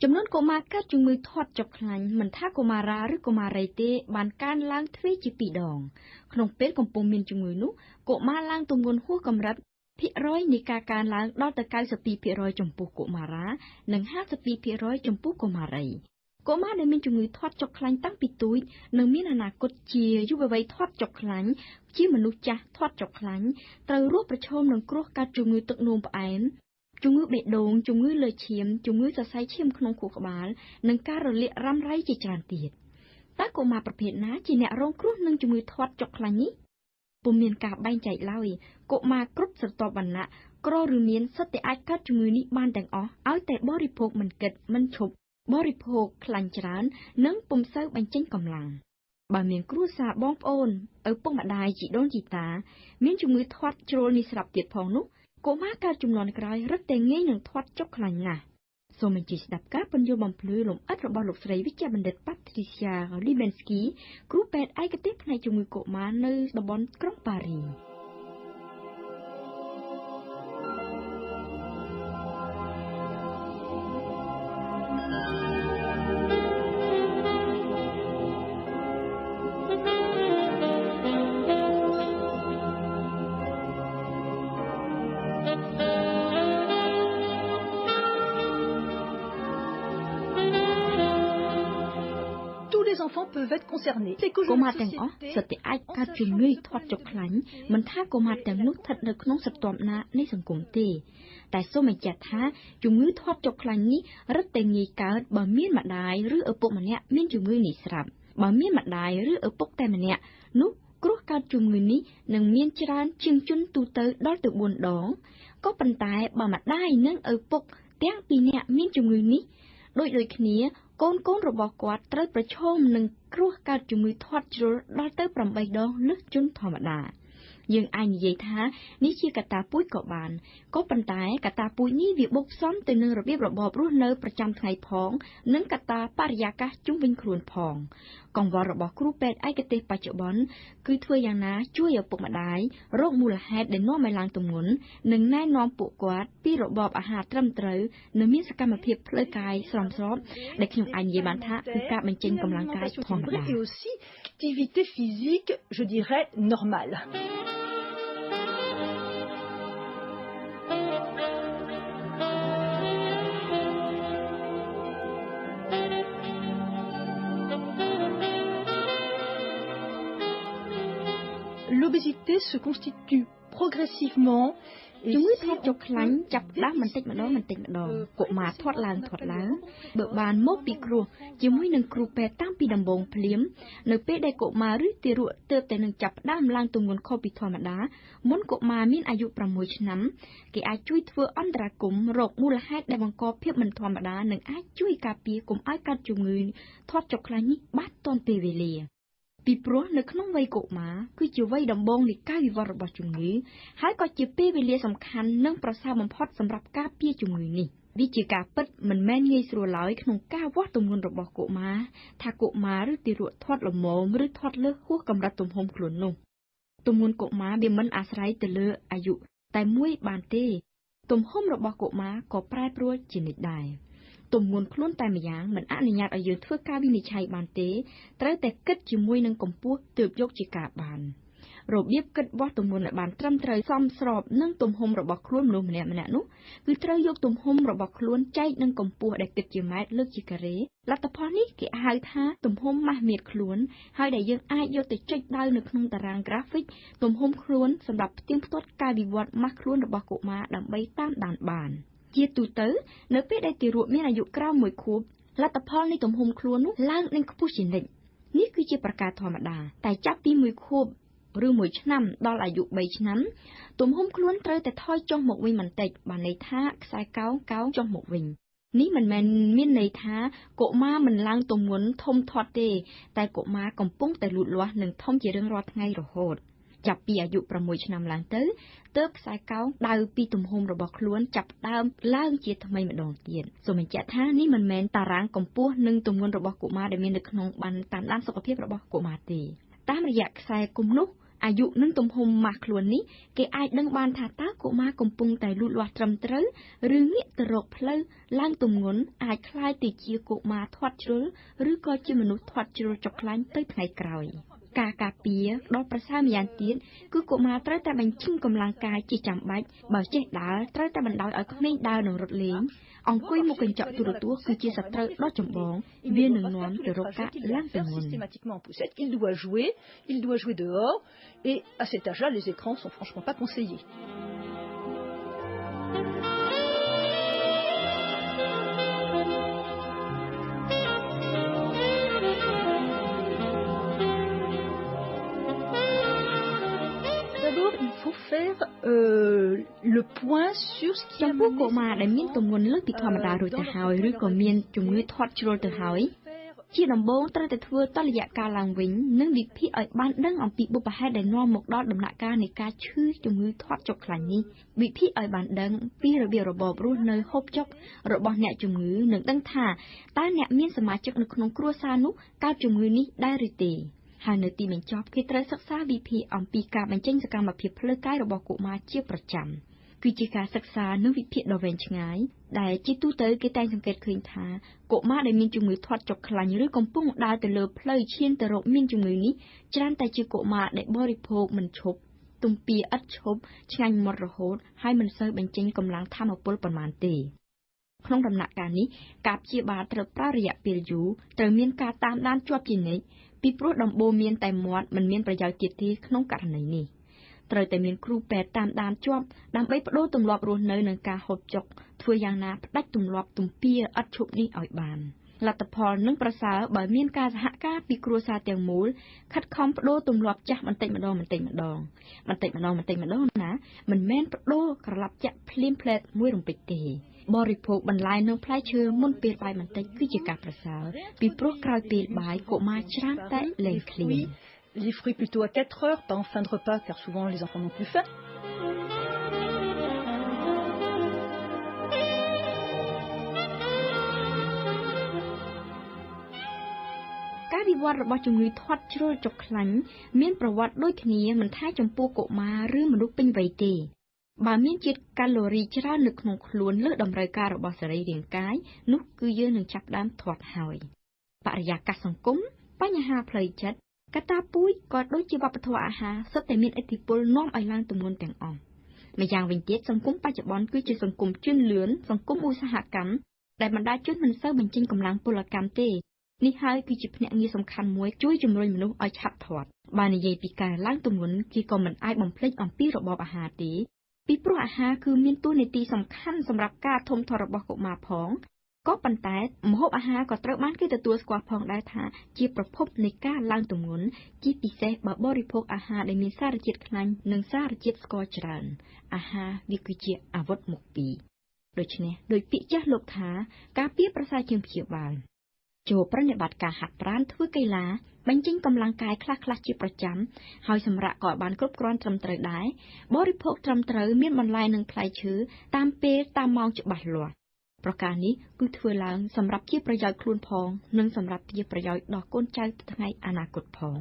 ចំនួនកុមារកើតជំងឺធាត់ចុកខ្លាញ់ មិនថាកុមារាឬកុមារីទេ បានកើនឡើងទ្វេជាពីរដង ក្នុងពេលកំពុងមានជំងឺនោះ កុមារឡើងទម្ងន់ហួសកម្រិត ភាគរយនៃការកើនឡើងដល់ទៅ 92% ចំពោះកុមារា និង 52% ចំពោះកុមារី។ កុមារដែលមានជំងឺធាត់ចុកខ្លាញ់តាំងពីតូច នឹងមានអនាគតជាយុវវ័យធាត់ចុកខ្លាញ់ ជាមនុស្សចាស់ធាត់ចុកខ្លាញ់ ត្រូវរស់ប្រឈមនឹងគ្រោះកាចជំងឺទឹកនោមផ្អែម ជំងឺបេះដូង ជំងឺលើសឈាម ជំងឺសរសៃឈាមក្នុងខួរក្បាល និងការរលាករ៉ាំរ៉ៃជាច្រើនទៀត។ តើកុមារប្រភេទណាជាអ្នករងគ្រោះនឹងជំងឺធាត់ចុកខ្លាញ់នេះ? ពុំមានការបែងចែកឡើយ កុមារគ្រប់ស្រទាប់វណ្ណៈ ក្រឬមាន សុទ្ធតែអាចកើតជំងឺនេះបានទាំងអស់ ឲ្យតែបរិភោគមិនគិតមិនឈប់ បរិភោគខ្លាញ់ច្រើន និងពុំសូវបញ្ចេញកម្លាំង។ បើមានគ្រួសារបងប្អូន ឪពុកម្ដាយ ជីដូនជីតា មានជំងឺធាត់ជ្រុលនេះស្រាប់ទៀតផងនោះ កុមារកើតជំនាន់ក្រោយរឹតតែងាយនឹងធាត់ចុកខ្លាញ់ណាស់។ សូមអញ្ជើញស្ដាប់ការពន្យល់បំភ្លឺលម្អិតរបស់លោកស្រីវេជ្ជបណ្ឌិត Patricia Libensky គ្រូពេទ្យឯកទេសផ្នែកជំងឺកុមារនៅតំបន់ក្រុងប៉ារីស។ Peuvent être concernés. កុមារទាំងអស់សុទ្ធតែអាចកើតជំងឺធាត់ចុកខ្លាញ់ មិនថាកុមារទាំងនោះស្ថិតនៅក្នុងស្រទាប់ណានៃសង្គមទេ តែសូមបញ្ជាក់ថា ជំងឺធាត់ចុកខ្លាញ់នេះរឹតតែងាយកើតបើមានម្ដាយឬឪពុកម្នាក់មានជំងឺនេះស្រាប់។ បើមានម្ដាយឬឪពុកតែម្នាក់ នោះគ្រោះកើតជំងឺនេះនឹងមានច្រើនជាងជនទូទៅដល់ទៅ 4 ដង ក៏ប៉ុន្តែបើម្ដាយនិងឪពុកទាំងពីរនាក់មានជំងឺនេះដូចៗគ្នា កូនៗរបស់គាត់ត្រូវប្រឈមនឹងគ្រោះកើតជំងឺធាត់ជ្រុលដល់ទៅ 8 ដងលើសជនធម្មតា។ យើងអាចនិយាយថានេះជាកត្តាពូជក៏បាន ក៏ប៉ុន្តែកត្តាពូជនេះវាបូកផ្សំទៅនឹងរបៀបរបបរស់នៅប្រចាំថ្ងៃផង និងកត្តាបរិយាកាសជុំវិញខ្លួនផង។ កង្វល់របស់គ្រូពេទ្យឯកទេសបច្ចុប្បន្ន គឺធ្វើយ៉ាងណាជួយឪពុកម្ដាយរកមូលហេតុដែលនាំឲ្យឡើងទម្ងន់ និងណែនាំពួកគាត់ពីរបបអាហារត្រឹមត្រូវ និងមានសកម្មភាពផ្លូវកាយសមស្រប ដែលខ្ញុំអាចនិយាយបានថាគឺការបញ្ចេញកម្លាំងកាយធម្មតា Et aussi activité physique, je dirais, normale. L'obésité se constitue progressivement. ជំងឺធាត់ចុកខ្លាញ់ចាប់ផ្ដើមបន្តិចម្ដងបន្តិចម្ដង កុមារធាត់ឡើងធាត់ឡើង បើបានមកពីគ្រោះជាមួយនឹងគ្រូពេទ្យតាំងពីដំបូងភ្លាម នៅពេលដែលកុមារឬទារកទើបតែនឹងចាប់ផ្ដើមឡើងទម្ងន់ខុសពីធម្មតា មុនកុមារមានអាយុ 6 ឆ្នាំ គេអាចជួយធ្វើអន្តរាគមន៍រកមូលហេតុដែលបង្កភាពមិនធម្មតា និងអាចជួយការពារកុំឲ្យកើតជំងឺធាត់ចុកខ្លាញ់នេះបានទាន់ពេលវេលា។ ពីព្រោះនៅក្នុងវ័យកុមារ គឺជាវ័យដំបូងនៃការវិវត្តរបស់ជំងឺ ហើយក៏ជាពេលវេលាសំខាន់និងប្រសើរបំផុតសម្រាប់ការពារជំងឺនេះ។ វាជាការពិតមិនមែនងាយស្រួលឡើយក្នុងការវាស់ទម្ងន់របស់កុមារ ថាកុមារឬទារកធាត់ល្មមឬធាត់លើសហួសកម្រិតទំហំខ្លួននោះ។ ទម្ងន់កុមារវាមិនអាស្រ័យទៅលើអាយុតែមួយបានទេ ទំហំរបស់កុមារក៏ប្រែប្រួលជានិច្ចដែរ។ ទម្ងន់ខ្លួនតែម្យ៉ាងមិនអនុញ្ញាតឲ្យយើងធ្វើការវិនិច្ឆ័យបានទេ ត្រូវតែគិតជាមួយនឹងកម្ពស់ទើបយកជាការបាន។ របៀបគិតវាស់ទម្ងន់ឲ្យបានត្រឹមត្រូវសមស្របនឹងទំហំរបស់ខ្លួនមនុស្សម្នាក់ៗនោះ គឺត្រូវយកទំហំរបស់ខ្លួនចែកនឹងកម្ពស់ដែលគិតជាម៉ែត្រលើកជាការ៉េ។ លទ្ធផលនេះគេហៅថាទំហំម៉ាស់មាឌខ្លួន ហើយដែលយើងអាចយកទៅចុចដៅនៅក្នុងតារាងក្រាហ្វិកទំហំខ្លួនសម្រាប់ផ្ទៀងផ្ទាត់ការវិវត្តម៉ាស់ខ្លួនរបស់កុមារដើម្បីតាមដានបាន។ ជាទូទៅ នៅពេលដែលទារកមានអាយុក្រោម 1 ខួប លទ្ធផលនៃទំហំខ្លួននោះឡើងនឹងខ្ពស់ជានិច្ច។ នេះគឺជាប្រការធម្មតា តែចាប់ពី 1 ខួបឬ 1 ឆ្នាំដល់អាយុ 3 ឆ្នាំ ទំហំខ្លួនត្រូវតែថយចុះមកវិញបន្តិច បានន័យថាខ្សែកោងកោងចុះមកវិញ។ នេះមិនមែនមានន័យថាកុមារមិនឡើងទម្ងន់ធំធាត់ទេ តែកុមារកំពុងតែលូតលាស់និងធំជារៀងរាល់ថ្ងៃរហូត។ ចាប់ពីអាយុ 6 ឆ្នាំឡើងទៅ ទើបខ្សែកោងដៅពីទំហំរបស់ខ្លួនចាប់ផ្ដើមឡើងជាថ្មីម្ដងទៀត។ សូមបញ្ជាក់ថានេះមិនមែនតារាងកម្ពស់និងទម្ងន់របស់កុមារដែលមាននៅក្នុងប័ណ្ណតាមដានសុខភាពរបស់កុមារទេ។ តាមរយៈខ្សែគំនោះ អាយុនិងទំហំម៉ាស់ខ្លួននេះគេអាចដឹងបានថាតើកុមារកំពុងតែលូតលាស់ត្រឹមត្រូវឬងាកទៅរកផ្លូវឡើងទម្ងន់អាចក្លាយទៅជាកុមារធាត់ជ្រុលឬក៏ជាមនុស្សធាត់ជ្រុលចុកខ្លាញ់ទៅថ្ងៃក្រោយការការពារដ៏ប្រសើរម្យ៉ាងទៀតគឺកុមារត្រូវតែបញ្ចេញកម្លាំងកាយជាចាំបាច់បើចេះដើរត្រូវតែបណ្ដោយឲ្យក្មេងដើរនិងរត់លេងអង្គុយមុខកញ្ចក់ទូរទស្សន៍គឺជាសត្រូវដ៏ចម្បងវានឹងនាំទៅរកការឡើងទម្ងន់ Il doit jouer, il doit jouer dehors et à cet âge-là les écrans sont franchement pas conseillés. Il faut faire le point sur ce qui ចំពោះកុមារដែលមានទម្ងន់លើសពីធម្មតារួចទៅហើយឬក៏មានជំងឺធាត់ជ្រុលទៅហើយជាដំបូងត្រូវតែធ្វើតុល្យការឡើងវិញនិងវិភាគឲ្យបានដឹងអំពីបុព្វហេតុដែលនាំមកដល់ដំណាក់កាលនៃការឈឺជំងឺធាត់ចុកខ្លាញ់នេះវិភាគឲ្យបានដឹងពីរបៀបរបបរស់នៅហូបចុករបស់អ្នកជំងឺនិងដឹងថាតើអ្នកមានសមាជិកនៅក្នុងគ្រួសារនោះកើតជំងឺនេះដែរឬទេហើយនៅទីបញ្ចប់គេត្រូវសិក្សាវិភាគអំពីការបញ្ចេញសកម្មភាពផ្លូវកាយរបស់កុមារជាប្រចាំគឺជាការសិក្សានិងវិភាគដ៏វែងឆ្ងាយដែលជាទូទៅគេតែងសង្កេតឃើញថាកុមារដែលមានជំងឺធាត់ចុកខ្លាញ់ឬកំពុងដើរទៅលើផ្លូវឈានទៅរកមានជំងឺនេះច្រើនតែជាកុមារដែលបរិភោគមិនឈប់ទំពាឥតឈប់ឆ្ងាញ់មាត់រហូតហើយមិនសូវបញ្ចេញកម្លាំងថាមពលប៉ុន្មានទេក្នុងដំណាក់កាលនេះការព្យាបាលត្រូវប្រើរយៈពេលយូរត្រូវមានការតាមដានជាប់ជានិច្ចពីព្រោះដំបូន្មានតែមាត់មិនមានប្រយោជន៍ទៀតទេក្នុងករណីនេះត្រូវតែមានគ្រូពេទ្យតាមដានជាប់ដើម្បីប្ដូរទម្លាប់រស់នៅនិងការហូបចុកធ្វើយ៉ាងណាផ្ដាច់ទម្លាប់ទំពាឥតឈប់នេះឲ្យបានលទ្ធផលនឹងប្រសើរបើមានការសហការពីគ្រួសារទាំងមូលខិតខំប្ដូរទម្លាប់ចាស់បន្តិចម្ដងបន្តិចម្ដងបន្តិចម្ដងបន្តិចម្ដងណាមិនមែនប្ដូរក្រឡាប់ចាក់ភ្លាមភ្លែតមួយរំពេចទេបរិភោគបន្លែនិងផ្លែឈើមុនពេលបាយបន្តិចគឺជាការប្រសើរពីព្រោះក្រោយពេលបាយកុមារច្រើនតែលែងឃ្លាន Les fruits plutôt à 4 heures, pas en fin de repas, car souvent les enfants n'ont plus faim. ការវិវត្តរបស់ជំងឺធាត់ជ្រុលចុកខ្លាញ់មានប្រវត្តិដូចគ្នាមិនថាចំពោះកុមារឬមនុស្សពេញវ័យទេបើមានជាតិកាឡូរីច្រើននៅក្នុងខ្លួនលើសតម្រូវការរបស់សរីរាង្គកាយនោះគឺយើងនឹងចាប់ផ្ដើមធាត់ហើយបរិយាកាសសង្គមបញ្ហាផ្លូវចិត្តកត្តាពូជក៏ដូចជាវប្បធម៌អាហារសុទ្ធតែមានឥទ្ធិពលនាំឲ្យឡើងទម្ងន់ទាំងអស់ម្យ៉ាងវិញទៀតសង្គមបច្ចុប្បន្នគឺជាសង្គមជឿនលឿនសង្គមឧស្សាហកម្មដែលបណ្ដាជនមិនសូវបញ្ចេញកម្លាំងពលកម្មទេនេះហើយគឺជាភ្នាក់ងារសំខាន់មួយជួយជំរុញមនុស្សឲ្យឆាប់ធាត់បើនិយាយពីការឡើងទម្ងន់គេក៏មិនអាចបំភ្លេចអំពីរបបអាហារទេពីព្រោះអាហារគឺមានតួនាទីសំខាន់សម្រាប់ការធំធាត់របស់កុមារផងក៏ប៉ុន្តែម្ហូបអាហារក៏ត្រូវបានគេទទួលស្គាល់ផងដែរថាជាប្រភពនៃការឡើងទម្ងន់ជាពិសេសបើបរិភោគអាហារដែលមានសារជាតិខ្លាញ់និងសារជាតិស្ករច្រើនអាហារវាគឺជាអាវុធមុខពីរដូច្នេះដោយពាក្យចាស់លោកថាការពារប្រសើរជាងព្យាបាលចូលប្រតិបត្តិការហាត់ប្រាណធ្វើកីឡាបញ្ចេញកម្លាំងកាយខ្លះៗជាប្រចាំហើយសម្រាកក៏បានគ្រប់គ្រាន់ត្រឹមត្រូវដែរបរិភោគត្រឹមត្រូវមានបន្លែនិងផ្លែឈើតាមពេលតាមម៉ោងច្បាស់លាស់ប្រការនេះគឺធ្វើឡើងសម្រាប់ជាប្រយោជន៍ខ្លួនផងនិងសម្រាប់ជាប្រយោជន៍ដល់កូនចៅថ្ងៃអនាគតផង